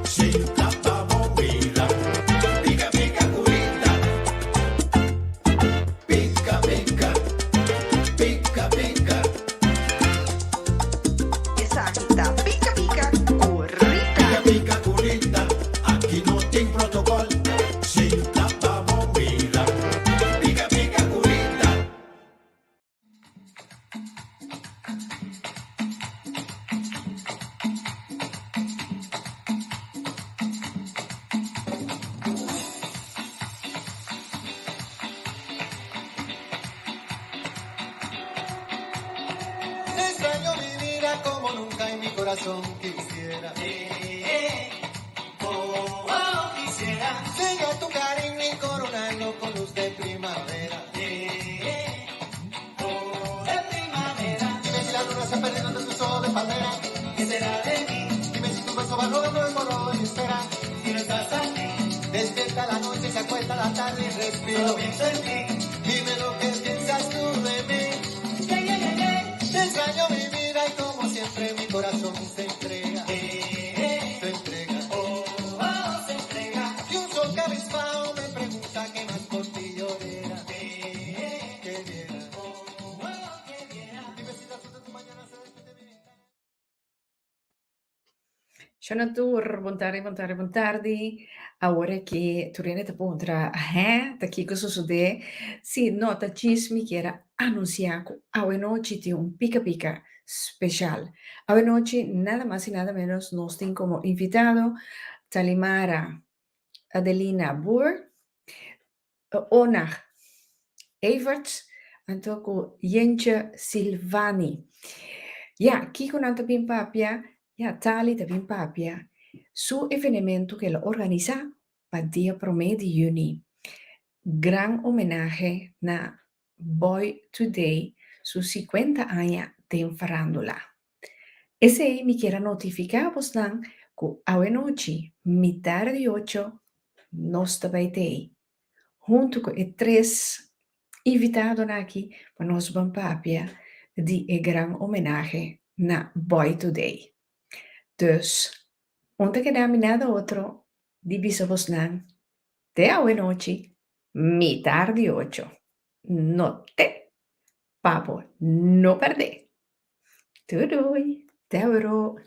Sinta pa bo mira. Pica pica curita. Pica pica. Pica pica. Esaki ta Pica Pica cu Rita. Pica pica curita. Aki no tin protocol. Sinta pa bo mira. Pica pica curita. Extraño mi vida como nunca en mi corazón quisiera. Oh, quisiera. Tenga tu cariño y coronarlo con luz de primavera. Oh, de primavera. Dime si la luna se ha perdido entre tus ojos de palmera. ¿Qué será de mí? Dime si tu beso va rodando el morro de mi espera. Si no estás aquí, despierta la noche, se acuesta la tarde y respiro. Solo pienso en ti. Dime lo que piensas tú de mí. Yeah, yeah, yeah, yeah. Te extraño mi vida y como siempre mi corazón se entrega. Se entrega. Oh, oh, se entrega. Y un sol cabizbajo me pregunta qué más por ti yo diera. Que diera. Oh, oh, que diera. Dime si la luz de tu mañana se despide de mi ventana. Shona tur, bon tardi, bon tardi, bon tardi. Awor aki tur hende ta puntra, hè, ta kiko sosodé? Sí, no ta djis mi kier a anunsiá ku awenochi tin un pika pika speshal. Awenochi nada mas i nada ménos nos tin komo invitado Talimara Adelina Boer, Onah Everts anto ku Jentje Silvani. Ya, kiko nan ta bin papia? Ya, Tali ta bin papia su evenemento ku el a organisá pa dia promé di yüni. Gran homenahe na Boy Today su sikuenta aña den farándula. Esei mi kier a notifiká bosnan ku awenochi mitar di ocho nos ta bai tei huntu ku e tres invitadonan aki pa nos ban papia di e gran homenahe na Boy Today. Dus, un ta keda mi nada otro di bisa bosnan te awenochi mitar di ocho. No te pa bo no pèrdè. Doei doei, te awero.